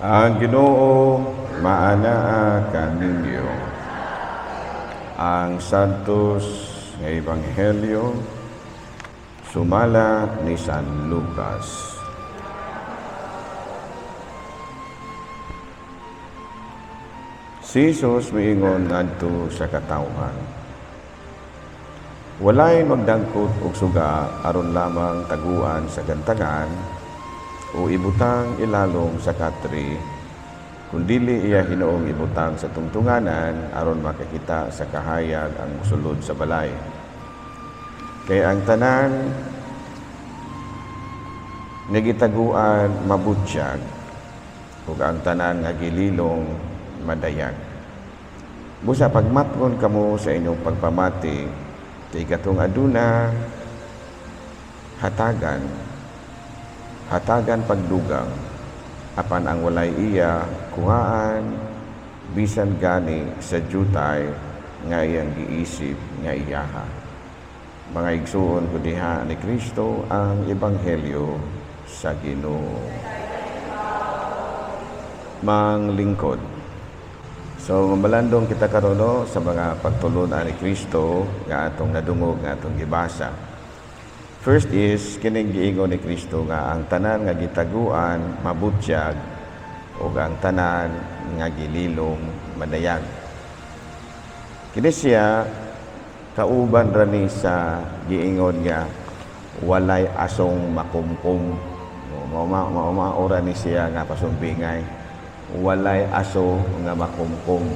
Ang Ginoo maanaa kaninyo. Ang Santos nga Ebanghelyo sumala ni San Lucas. Si Jesus miingon ngadto sa katawhan: "Walay magdangkot og suga aron lamang taguan sa gantangan o ibutang ilalom sa katre, kun dili iya hinuong ibutang sa tungtunganan aron makakita sa kahayag ang mosulod sa balay. Kay ang tanan nga gitaguan mabutyag, ug ang tanan nga gililong madayag. Busa pagmatngon kamo sa inyong pagpamati, kay katong aduna hatagan, hatagan pagdugang, apan ang walay iya kuhaan bisan gani sa jutay nga iyang giisip nga iyaha." Mga igsuon ko diha ni Kristo, ang ebanghelyo sa Ginoo. Manglingkod. So malandong kita karon, no, sa mga pagtulunan ni Kristo nga atong nadungog, nga atong gibasa. First is kining giingon ni Kristo nga ang tanan nga gitaguan mabutyag ug ang tanan nga gililom madayag. Kini siya kauban ra ni sa giingon nga walay asong makumkum. Mao mao mao ra ni siya nga pasumbingay. Walay aso nga makumkum.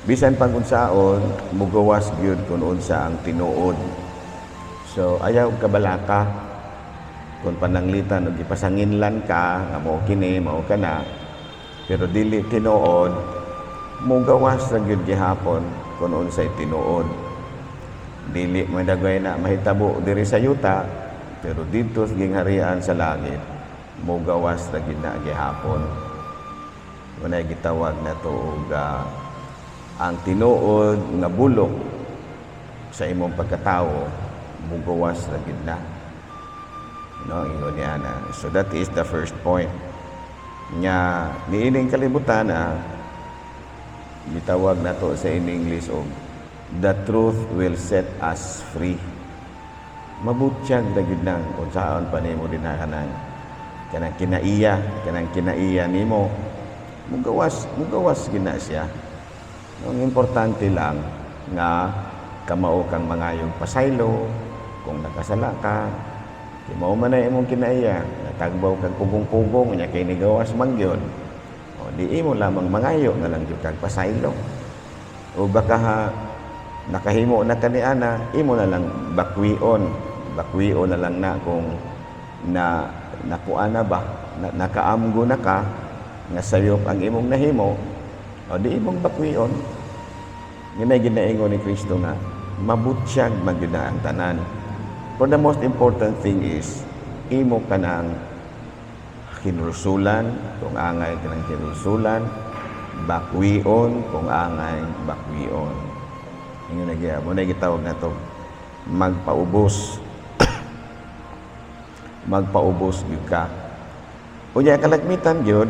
Bisan pag unsaon, mugawas gyud kung unsa ang tinuod. So ayaw kabalaka kung pananglitan og gipasanginlan ka nga mao kini, mao kana, pero dili tinuod, mugawas ra gyud gihapon kung unsay tinuod. Dili man dagway na mahitabo diri sa yuta, pero didto sa gingharian sa langit mugawas ra gyud na gihapon. Unay gitawag nato og ang tinuod nga bulok sa imong pagkatawo mugawas ra gyud na, no? Ingon niya na. So that is the first point nya niining kalibutan na gitawag nato sa in English og "The truth will set us free." Mabutyag ra gyud nang unsaon pa nimo dinha kanang kinaiya, kanang kinaiya nimo, mugawas, mugawas gyud na siya. Ang importante lang nga kamao kang mangayong pasaylo kung nakasala ka, kay mao man na imong kinaiya, natagbaw kag pugong-pugong nya kay nigawas man gyud. O di imo lamang mangayo na lang gyud kag pasaylo. O baka ha, nakahimo na kani ana, imo na lang bakwion, bakwion na lang na kung na nakuha na ba, na, nakaamgo na ka nga sayop ang imong nahimo, o di imong bakwion. Ginay ginaingon ni Kristo nga mabutyag man gyud na ang tanan. But the most important thing is imo kanang hinulsulan kung angay kanang hinulsulan, bakwion kung angay bakwion. Ingon na gyud mo na gitawag nato magpaubos. Magpaubos gyud ka. Unya kalagmitan gyud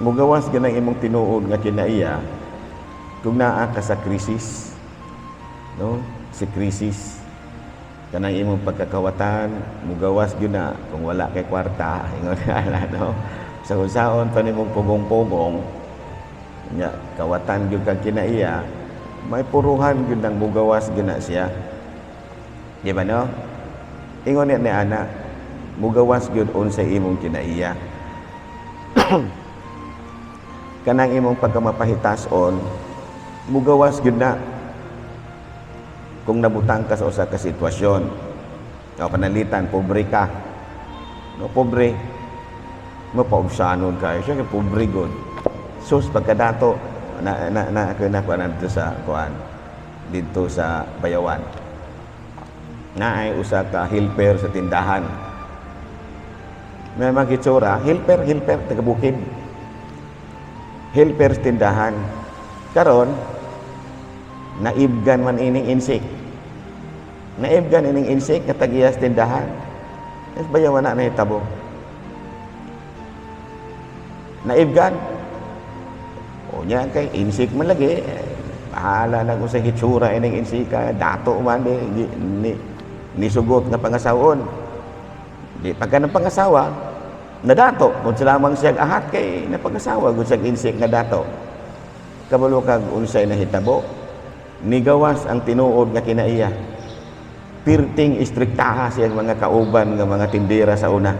mugawas gyud ang imong tinuod nga kinaiya kung naa ka sa krisis, no? Si krisis kanang imong pagkakawatan, mugawas gyud na kung wala kay kwarta. Ingon ana, no? Sa unsaon pa nimong pugong-pugong nya kawatan gyud kang kinaiya, may puruhan gyud nang mugawas gyud na siya, di ba, no? Ingon ni ana, mugawas gyud unsay imong kinaiya. Kanang imong pagkamapahitason, mugawas gyud na kung nabutang ka sa usa ka sitwasyon. O panalitan, pobre ka. No, pobre. Mapaubsanon ka. Siya kay pobre gud. Sus, pagkadato, na na na na, na, na dito sa kuan, dito sa Bayawan. Naay usa ka helper sa tindahan. May mga itsura, helper, helper, taga bukid. Helper sa tindahan. Karon, naibgan man ining insik. Naibgan ining insik nga tagiyas tindahan. Es bayawan na nahitabo. Naibgan. O niya kay insik man lagi, eh, bahala na kung sa hitsura ining insika, dato man di, di ni, nisugot nga pangasawon. Di pagka ng pangasawa, nadato kung sila lamang siyang ahat kay napag-asawa kung siyang insik nga dato. Kabalo kag unsay nahitabo, nigawas ang tinuod nga kinaiya. Pirting istriktaha siyang mga kauban nga mga tindera sa una.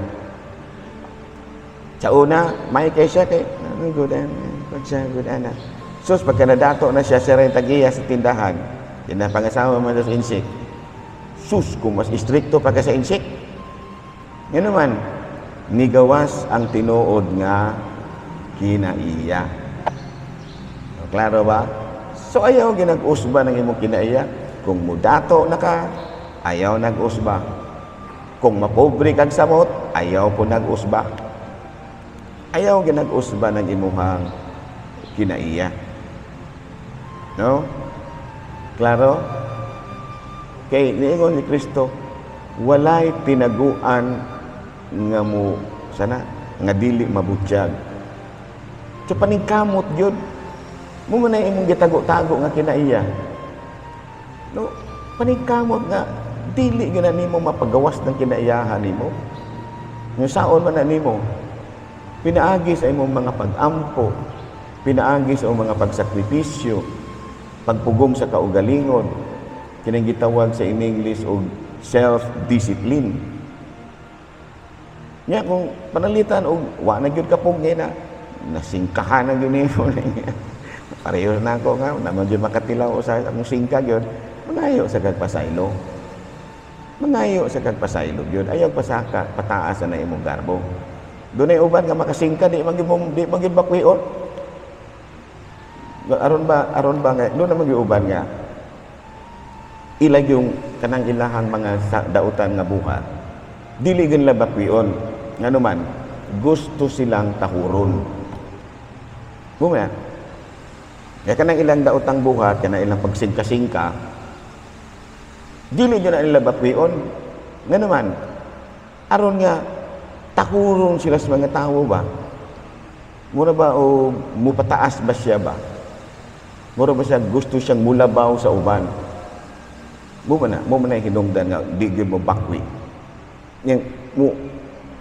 Sa una, may kay siya kay, "Ah, good ana, good siya, good ana." Sus, pagka nadato na siya, siya rin tagiya sa tindahan, di na pangasawa man sa insik. Sus, kung mas istrikto pa ka sa insik. Nga naman, nigawas ang tinuod nga kinaiya. O, klaro ba? So ayaw ginag-usba ng imong kinaiya. Kung mudato na ka, ayaw nag-usba. Kung mapobre kag samot, ayaw po nag-usba. Ayaw ginag-usba ng imuhang kinaiya. No? Klaro? Kay niingon ni Kristo, walay tinaguan nga mo sana nga dili mabutyag. So paningkamot gyud mo man na imong gitago-tago nga kinaiya. No, paningkamot nga dili gyud na nimo mapagawas ng kinaiyahan nimo. Nga saon man na nimo pinaagi sa imong mga pag-ampo, pinaagi sa imong mga pagsakripisyo, pagpugong sa kaugalingon, kining gitawag sa in English og self-discipline. Nya kung panalitan og wa na gyud kapog na nasingkahan na gyud nimo. Pareho na ako nga naman gyud makatilaw sa akong singka gyud, mangayo sa kag pasaylo. Mangayo sa kag pasaylo gyud. Ayaw pasaka, pataas na imong garbo. Dunay uban nga makasingka, di man gyud bakwion. Aron ba nga doon naman gyud uban nga ila yung kanang ilahang mga dautan nga buhat dili gyud nila bakwion, ngano man gusto silang tahuron mo. Kaya kanang ilang daotang buhat, kanang ilang pagsingka-singka, dili gyud na nila bakwion, ngano man aron nga tahuron sila sa mga tao ba, mura ba o mupataas ba siya ba, mura ba siya gusto siyang mulabaw sa uban mo man na hinungdan nga di gyud mo bakwi. Yang mo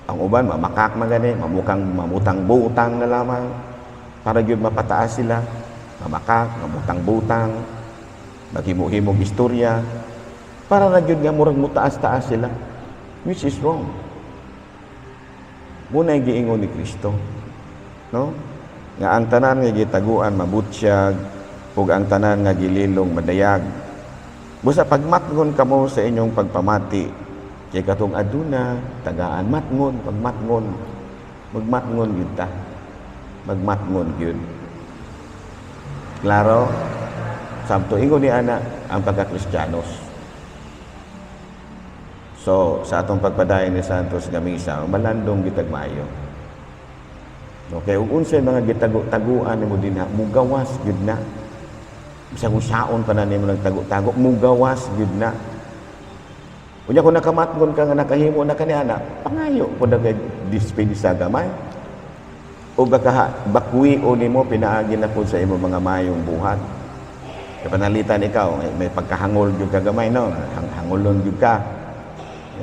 ang uban mamakak man gani, mamukang mamutang-butang na lamang para gyud mapataas sila, mamakak, mamutang-butang, maghimo-himog istorya para na gyud nga murag mutaas-taas sila, which is wrong. Muna giingon ni Kristo, no, nga ang tanan nga gitaguan mabutyag ug ang tanan nga gililong madayag. Busa pagmatngon kamo sa inyong pagpamati, kay katong aduna tagaan. Matngon, pagmatngon, magmatngon gyud ta, magmatngon gyud. Klaro? Samto ingon ni ana ang pagkakristiyanos. So sa atong pagpadayon ni Santos nga misa, malandong gitag maayo. Okay, ug unsay mga gitago-taguan nimo dinha, mugawas gyud na. Bisag kung saon pa na nimo nagtago-tago, mugawas gyud na. Unya kung nakamatngon ka nga nakahimo na kani ana, pangayo pud na kay dispensa gamay. O baka bakwi o nimo pinaagi na pud sa imong mga mayong buhat. Kay panalitan ikaw, may pagkahangol gyud ka gamay, no? Hangulon gyud ka.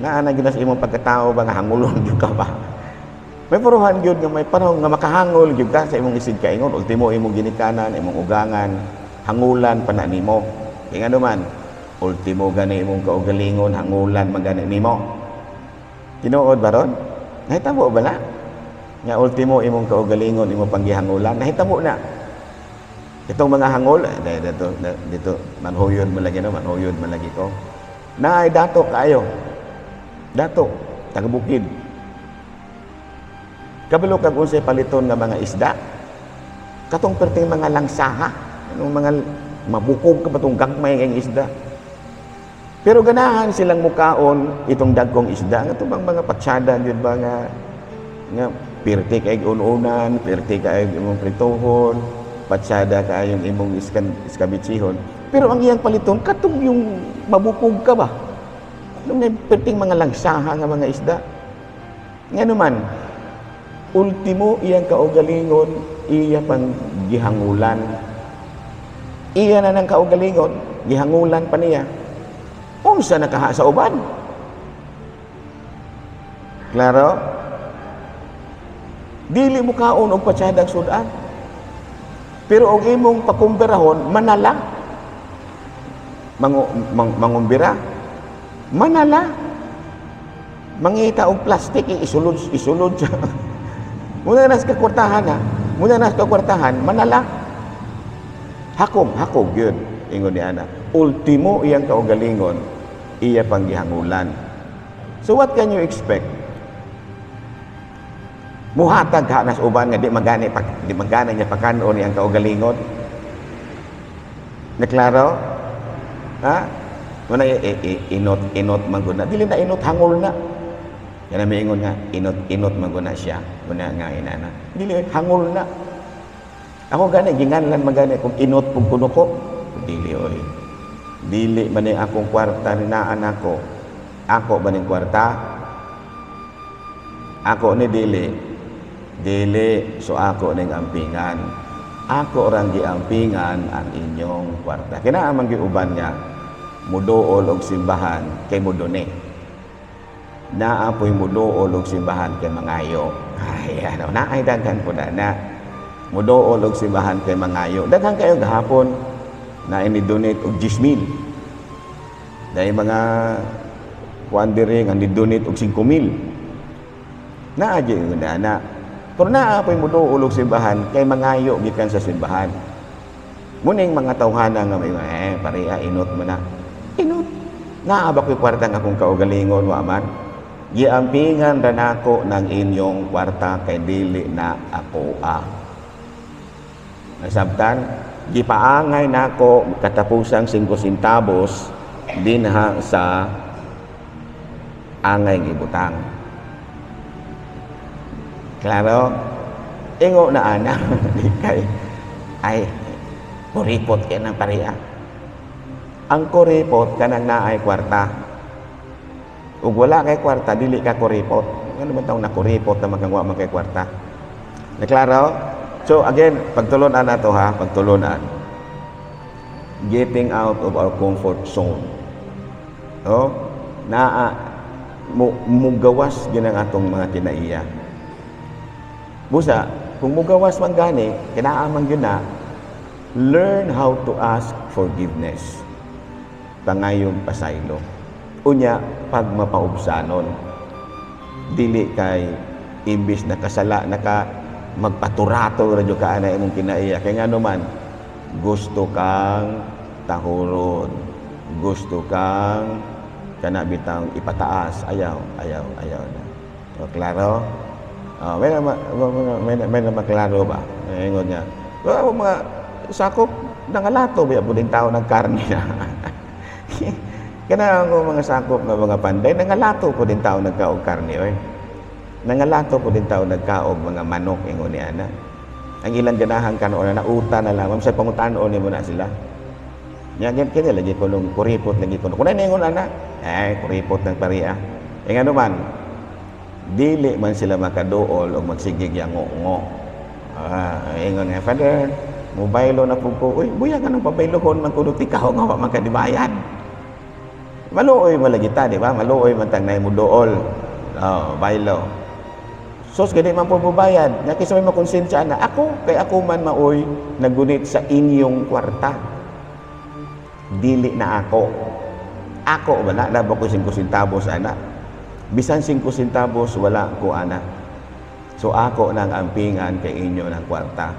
Naa na gyud na sa imong pagkatao ba nga hangulon gyud ka ba? May puruhan gyud nga may panahon nga makahangol gyud ka sa imong isig kaingon, ultimo imong ginikanan, imong ugangan, hangulan pa na nimo. Kay ngano man, ultimo gani imong kaugalingon, hangulan man gani nimo. Tinuod ba ron? Nahitabo ba na? Nga ultimo imong kaugalingon, imong panggihangulan, nahitabo na. Itong mga hangol, eh, dito, dito, manhuyod man lagi, no? Manhuyod man lagi ko. Naay dato kaayo. Dato, taga bukid. Kabalo kag unsay paliton nga mga isda. Katong perting mga langsaha, anong mga mabukog ka ba tong gagmay ng isda. Pero ganahan silang mukaon itong dagkong isda nga bang mga patsada gyud ba nga nga pirti kay ununan, pirti kay imong prituhon, patsada kaayong imong iskan iskabitsihon. Pero ang iyang paliton katong yung mabukog ka ba? Nung may perting mga langsaha nga mga isda. Nga naman, Ultimo iyang kaugalingon, iya pang gihangulan. Iya na ng kaugalingon, gihangulan pa niya. Unsa na kaha sa uban? Klaro? Dili mo kaon og patsadang sudan. Pero og imong pakumbirahon, manala. Mangumbira. Manala. Mangita og plastic, isulod, isulod siya. Muna na sa kakwartahan ha. Muna na sa kakwartahan, manala. Hakom, hakom, yun. Ingon ni ana. Ultimo iyang kaugalingon, iya pang gihangulan. So what can you expect? Muhatag ka nas uban nga di magani niya pakanon iyang kaugalingon. Naklaro? Ha? Muna inot inot man gud na. Dili na inot, hangol na. Kana miingon nga inot inot man gud na siya. Muna nga inana. Dili hangol na. Ako gani ginganlan man gani kung inot pug kuno ko. Dili oy. Dili man ni akong kwarta ni naan ako. Ako ba ning kwarta? Ako ni dili. Dili, so ako ning ampingan. Ako rang giampingan ang inyong kwarta. Kinaa man giuban nga muduol og simbahan kay mudone. Naa po'y muduol og simbahan kay mangayo. Ay, ano, naay daghan po na na. Muduol og simbahan kay mangayo. Daghan kayo gahapon na ini-donate og 10,000. Dahil mga kuan diri nga ni-donate og 5,000. Naa gyud na na. Pero naa po'y muduol og simbahan kay mangayo gikan sa simbahan. Muning mga tawhana nga may pareha inot mo na. Inot. Naa ba ko'y kwarta nga akong kaugalingon, wa man? Giampingan ra nako ng inyong kwarta kay dili na ako ah. Nasabtan, gipaangay nako katapusang 5 centavos dinha sa angay nga ibutang. Klaro? Ingo na ana di kay ay kuripot kay ng pareha. Ang kuripot kanang naay kwarta. Ug wala kay kwarta, dili ka kuripot. Ano man taong nakuripot na magangwa man kay kwarta? Naklaro? So again, pagtulunan na to ha, pagtulunan. Getting out of our comfort zone. No? Naa mo mugawas ginang atong mga kinaiya. Busa, kung mugawas man gani, kinaa man gyud na, learn how to ask forgiveness. Pangayong pasaylo. Unya, pag mapaubsanon, dili kay imbis na kasala naka magpaturato ra jud ka ana imong kinaiya kay ngano man gusto kang tahuron, gusto kang kana bitang ipataas. Ayaw, ayaw, ayaw na. O, klaro? Oh, may na maklaro ba? Ingon niya, well, mga sakop nangalato ba po din tao ng karne na. Kana ang mga sakop nga mga panday, nangalato po din tao nagkaog karne oy. Nangalato po din tao nagkaog mga manok, ingon ni ana. Ang ilang ganahan kanon na uta na lamang sa pangutanon nimo na sila. Nya gan kini lagi ko nung kuripot lagi ko. Kung ingon ana, eh kuripot ng paria. E ngano man, dili man sila makaduol og magsigig yango-ngo. Ah, ingon nga, "Father, mobaylo na po ko." Uy, buya ka nung pabaylohon man kuno tikaw nga wa man ka dibayad. Maluoy man lagi ta, di ba? Maluoy man tang nay mo duol. Oh, baylo. Sos gani man po bayad. Nya kinsa may makonsensya na ako kay ako man maoy nagunit sa inyong kwarta. Dili na ako. Ako ba na labo ko 5 centavos ana. Bisan 5 centavos wala ko ana. So ako nang ampingan kay inyo ng kwarta.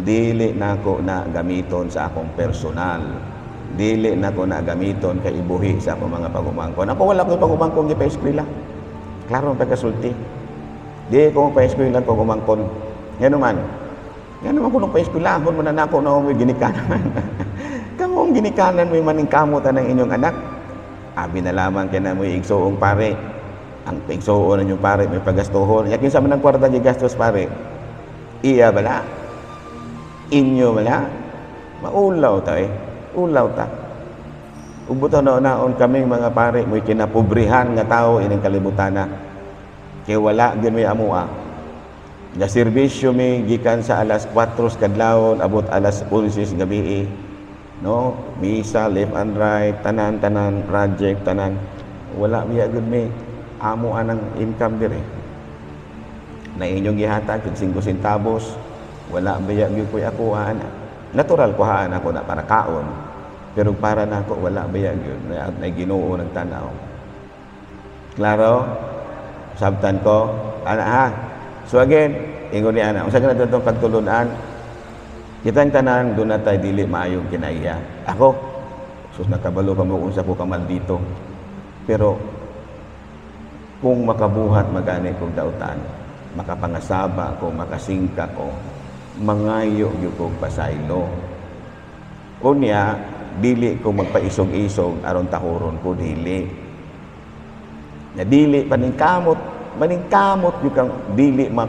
Dili na ako na gamiton sa akong personal. Dili na ko na gamiton kay ibuhi sa akong mga pagumangkon. Ako wala ko pagumangkon gipa-eskwela. Klaro ang pagkasulti. Di ko pa-eskwela pagumangkon. Ngano man kuno pa-eskwelahon mo na nako na mo ginikanan. Kamong ginikanan mo maning kamot ng inyong anak. Abi na lamang kay na mo igsuong pare. Ang igsuon ninyo pare may pagastuhon. Yakin sa man ang kwarta gigastos pare. Iya bala? Inyo bala? Maulaw ta eh. Ulaw ta. Ubutan na naon kaming mga pare mo'y kinapobrihan nga tao ining kalibutan na. Kay wala gyud may amua. Nga serbisyo mi gikan sa alas 4 sa kadlawon abot alas 11 sa gabi. No, misa left and right, tanan-tanan project tanan. Wala biya gud mi amo anang income dire. Na inyong gihatag tig 5 centavos, wala biya gyud koy ako ana. Natural kuhaan ako na para kaon. Pero para nako wala biya gyud na, na Ginoo nagtanaw. Klaro? Sabtan ko? Ana ha? So again, ingon ni ana, unsa kana itong pagtulunan? Kitang tanan doon na tayo dili maayong kinaiya. Ako, sus, nakabalo pa mo unsa ko kamaldito. Pero kung makabuhat magani kog dautan, makapangasaba ko, makasingka ko, mangayo gyud kog pasaylo. Unya, dili ko magpaisog-isog aron tahuron ko, dili. Na dili paningkamot, maningkamot gyud kang dili ma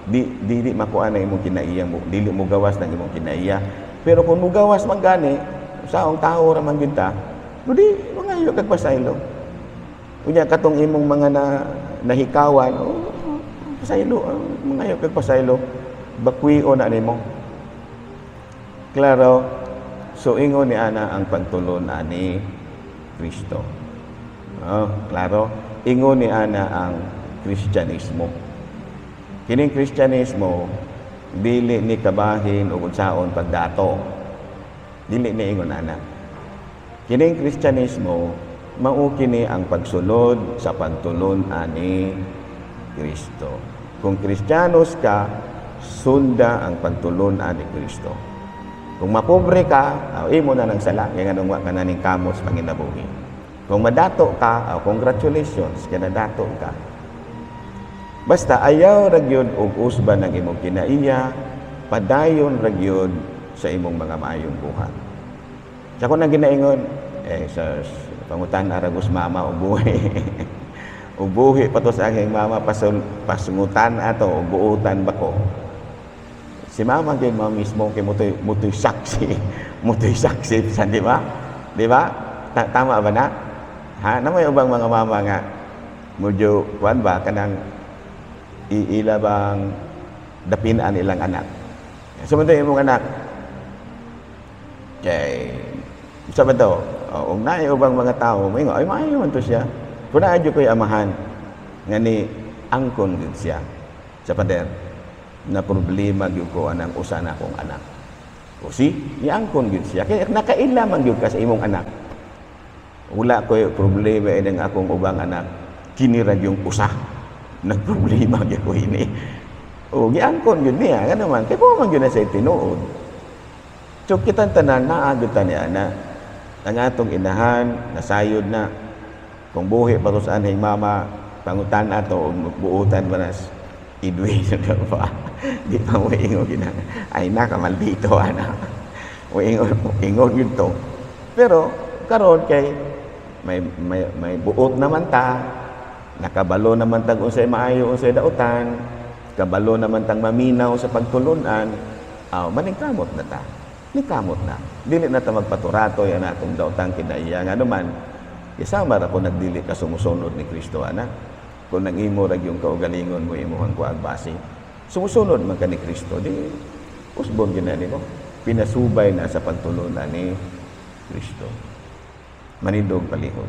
di, dili makuha na imong kinaiya mo, dili mo gawas ng imong kinaiya. Pero kung mugawas man gani, saong tao ra man gyud ta, di mangayo kag pasaylo. Unya katong imong mga na nahikawan, oh, pasaylo, oh, mangayo kag pasaylo, bakwio na nimo. Klaro? So ingon ni ana ang pagtulon ani Kristo. Oh, klaro? Ingon ni ana ang Kristyanismo. Kining Kristyanismo dili ni kabahin og unsaon pagdato. Dili ni ingon ana. Kining Kristyanismo mao kini ang pagsulod sa pagtulon ani Kristo. Kung Kristiyanos ka, sunda ang pagtulon ani Kristo. Kung mapobre ka, oh, imo na ng sala, kaya nganong wa ka na ning kamot sa panginabuhi. Kung madato ka, oh, congratulations, kaya nadato ka. Basta ayaw ra gyud og usban ng imong kinaiya, padayon ra gyud sa imong mga maayong buhat. Sa ko nang ginaingon, eh, sa pangutan aragos mama og buhi. Og buhi pa to sa aking mama pasul, pasungutan ato og buutan ba ko. Si mama gyud mao mismo kay mutoy saksi, mutoy saksi sa, di ba? Di ba? Tama ba na? Ha, namay ubang mga mama nga medyo kuan ba, kanang iila bang dapinan ilang anak. Sumantay imong anak kay sa ba to? O, ug naay ubang mga tao moingon, "Ay, maayo man to siya." Kung naa jud ko'y amahan nga ni angkon gyud siya sa pader na problema gyud ko anang usa na akong anak. O si, niangkon gyud siya. Kaya nakaila man gyud ka sa imong anak. Wala ko'y problema ining akong ubang anak. Kini ra yung usa. Nagproblema gyud ko ini. O giangkon gyud niya, ngano man kay man gyud na sa tinuod. So kitang tanan naa gyud ta ni ana. Ang atong inahan nasayod na. Kung buhi pa to sa anhing mama, pangutan ato og buutan ba nas idwi na ba? Di pa mo ingon gina. Ay na ka maldito ana. O ingon ingon gyud to. Pero karon kay may buot naman ta, nakabalo naman tag unsay maayo, unsay dautan, kabalo naman tang maminaw sa pagtulunan, aw, maningkamot na ta. Ningkamot na. Dili na ta magpaturatoy ang atong daotang kinaiya. Nga naman, isama ra kung nagdili ka sumusunod ni Kristo, ana. Kung nang imo ra yung kaugalingon mo imuhang kuag base. Sumusunod man ka ni Kristo, di usbon gyud na nimo. Pinasubay na sa pagtulunan ni Kristo. Manindog palihog.